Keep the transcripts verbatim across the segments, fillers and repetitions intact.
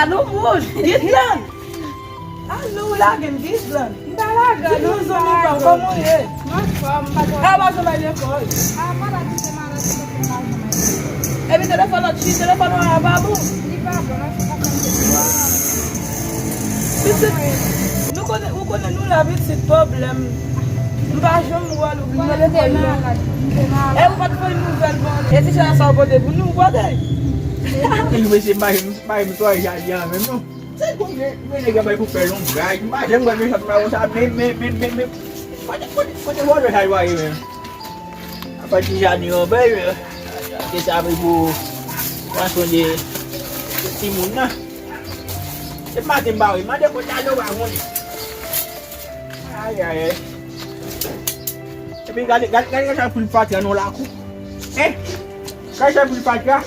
Alo, wouj, Gidlan! Alo, w lage m, Gidlan! M pa lage w, non, m pa lage w. Kòman w ye? Mwen anfòm, m pa twò. A, w pa janm al lekòl? A, malad, m te malad, m te fè mal, m pa janm al lekòl. Epi telefòn nan, ti telefòn nan pa bon? Li pa bon, non, se pa sa m te di. Pitit, nou konnen, ou konnen nou la, pitit, pwoblèm. M pa janm wè l, ou vin nan lekòl, non. Mwen te malad, m te malad. E ou pa t voye nouvèl, bon. E ti chè sa w pote pou nou, w pote? Li mesye, m pa janm, m pa janm twò jadye an menm, non. Se konn gen, gen nèg ap bay pou fè lonbraj. M pa janm wè mesye sa konsa, men, men, men, men, men. Kote, kote, kote vòlè sa yo ale menm? Apa ti Jani yo bay, men. Te sa vle pou pran swen de, de timoun nan. Se maten m pa wè, mande kote ale w pa konnen. Ay, ay, ay. Epi gade, gade, gade, gade pou l fatra nan lakou. Hein? Gade pou l fatra.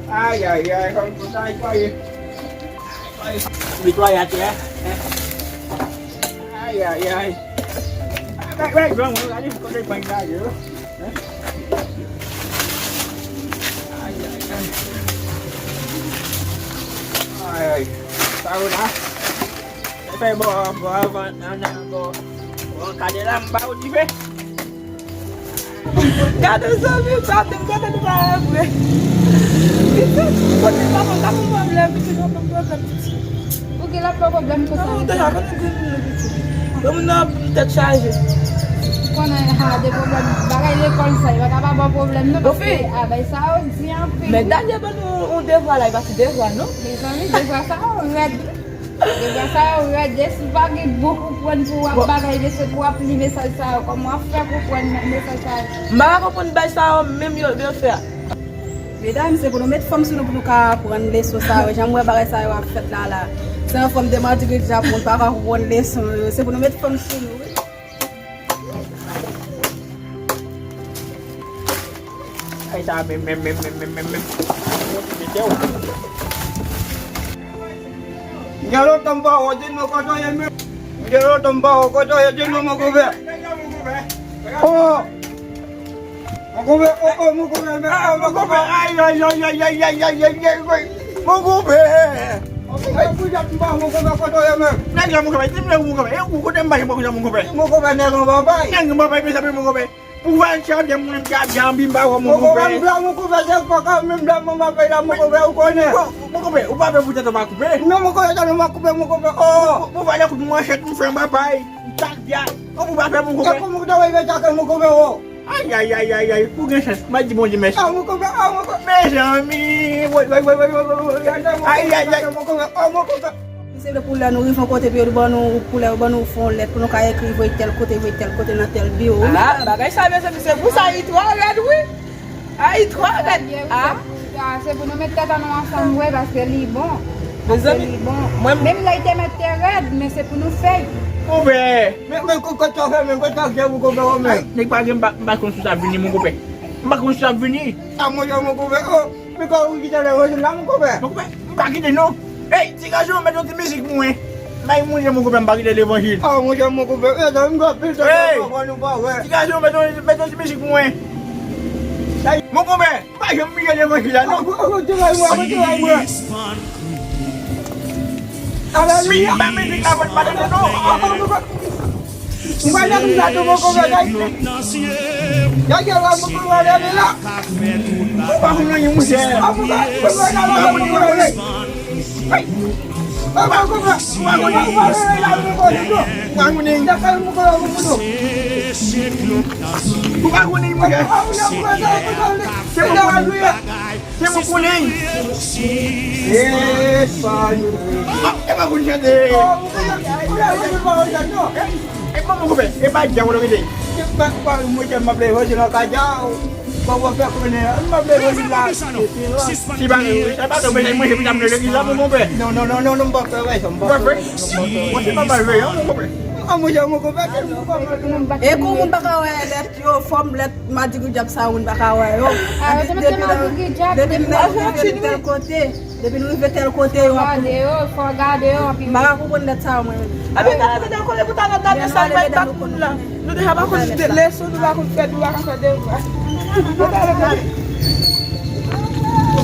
Ay, ay, ay, kòm konsa, netwaye. Netwaye atè a. Ay, ay, ay. Ay, ay, granmoun, gade kote pany la ye. Ay, ay, ay. Ay, ay. Sa yo la. Fè bò, bò avan, nan, nan, bò. Bò kade la, m ba ou dife. Gade zanmi, gade m, gade nou pa vre. Pitit, kote papa, gade m pwoblèm, pitit, gade m pwoblèm, pitit. Ou gen lòt pwoblèm konsa? Non, deja, konnen granmoun nan, pitit. Granmoun nan tèt chaje. Konnen, ha, de pwoblèm, bagay lekòl sa, yo pa ka ba w pwoblèm, non, paske, a, bay sa yo di anpil. Men Danie ban nou yon devwa la, e pa ti devwa, non? Mezanmi, devwa sa yo rèd. Devwa sa yo rèd, si w pa gen bon konprann pou w ap bagay leson, pou w ap li mesaj sa yo, kòman w ap fè konprann mesaj sa yo? M pa ka konprann bay sa yo menm yo, yo fè a. Medam, se pou nou met fòm sou nou pou nou ka aprann leson sa yo. Jan m wè bagay sa yo ap fèt la la. Se yon fòm de madigrija pou moun pa ka konprann leson yo. Se pou nou met fòm sou nou, wi. Ay, sa menm, menm, menm, menm, menm, menm, menm. Gen lontan m pa wè w, di m kote w ye menm. Gen lontan m pa wè w, kote w ye, di m non, mon konpè. Oh! Mon konpè, oh, oh, mon konpè, men, ah, mon konpè. Ay, ay, ay. Mon konpè. Mon konpè, pou jèt m pa, mon konpè, kote w ye menm? Nèg la, mon konpè, di m non, mon konpè. E ou kote m pa, mon konpè, mon konpè. Mon konpè, nèg an papay. Nèg an papay, mezanmi, mon konpè. Pou va chapye moun ki ap jan anbi m pa wè mon konpè. Mon konpè, m blan, mon konpè, se pa ka menm blan mwen pa fè la, mon konpè, ou konnen. Bon, mon konpè, ou pa pè pou tèt ou pa koupe? Non, mon konpè, tèt mwen pa koupe, mon konpè, oh. Pou valè kout manchèt m fè m pa bay, m tak vyay. Ou pa pè, mon konpè. E kòman ou ta wè m tak mon konpè, oh? Ay, ay, ay, ay, ay, pou gen chans, m a di Bondye mèsi. Ah, mon konpè, ah, mon konpè. Mezanmi, woy, woy, woy. Ay, ay, ay. Mon konpè, oh, mon konpè. Se vle pou lè nou rive yon kote, pou yo ban nou koulè, yo ban nou fè yon lèt, pou nou ka ekri voye tèl kote, voye tèl kote nan tèl biwo. Ah, bagay sa, mezanmi, se pou sa, li twò rèd, wi. Ah, li twò rèd. Ah. Ah, se pou nou met tèt an nou ansanm, wi, paske li bon. Paske li bon. Menm lè li te mèt te rèd, men se pou nou fè l. Mon pè. Men, men, kote w fè, men, kote w fè, mon konpè, men. Nèg pa gen, m pa, m pa konn si sa ap vini, mon konpè. M pa konn si sa ap vini. Ah, mon pè, mon konpè, oh. Men kòman ou kite lè Roselina, mon konpè? Mon konpè, m pa kite non. Ey, ti gason, mete yon ti mizik pou mwen. Bay mwen, mon konpè, m pa kite levanjil. Ah, monchè, mon konpè, mezanmi, m gen anpil tan nou pa wè. Ti gason, mete yon, mete yon ti mizik pou mwen. Mon konpè, m pa janm bliye levanjil la non. Alelouya. Ba mizik la, fò n pa tande non. Ou pa janm sa tou, mon konpè, gade. Gade la, mon konpè, gade la. Ou pa konn anyen, monchè. Ou pa konn anyen, monchè. Ou pa konn anyen. Ou pa konn anyen, monchè. Se mwen konnen. Se mwen konnen. Yes, pa nou. Ah, e pa konn chante. E pa mon konpè, e pa djaw ou rete. Mwen te m ap leve, se nan kay djaw. Bon, bon, fè konnen, m ap leve la. Si pa nou, sa pa tonbe, mwen, se pou ta m nan legliz la, mon konpè. Non, non, non, non, non, m pa fè wè sa, m pa fè wè sa, m pa fè wè sa. Mwen, se pa mal veye, mon konpè. Ah, monchè, mon konpè, se nou pa mal veye. E kou moun pa ka wè lèt yo, fòm lèt, madigril djab sa, moun pa ka wè yo. Ah, depi, depi, depi nou rive tèl kote, depi nou rive tèl kote, yo ap gade yo, fò gade yo, anpi m pa ka konprann lèt sa yo, mwen menm. Epi, gade, gade, kote pou ta nan gade sa, yo mèt bat moun la. Nou deja pa konn leson, nou pa konn fè, nou pa konn fè devwa. Gade, gade.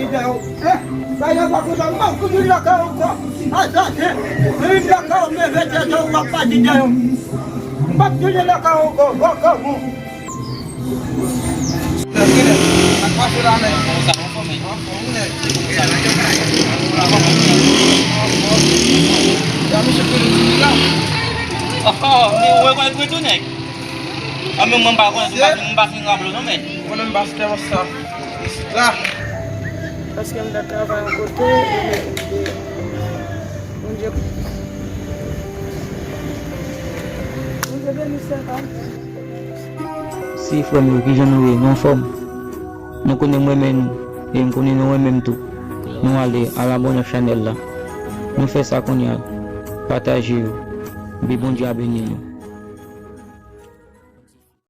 pati dèyè w. Eh, bagay la pa kontan, m p ap tounen lakay ou ankò. Asasen, vin lakay ou, men vin tèt ou, m ap pati dèyè w. M p ap tounen lakay ou ankò, vagabon. Nèg, nèg, ak mache la, nèg. Kòman sa, anfòm, wi? Anfòm, wi, nèg. Ya, misye konnen ti la. Oh, oh, men ou rekonèt mwen tou, nèg? Ah, men mwen m pa konnen, m pa fin, m pa fin raple w non, men. Konnen m pa sitè sa. Isit la. Paske m ta travay yon kote, e men m te, Bondye, Bondye beni sèvant. Si frè m yo, kijan nou ye? Nou anfòm? Nou konnen m renmen nou, e m konnen nou renmen m tou. Nou ale, al abòne ak chanèl la. Nou fè sa kounye a. pataje yo. Epi Bondye a beni nou.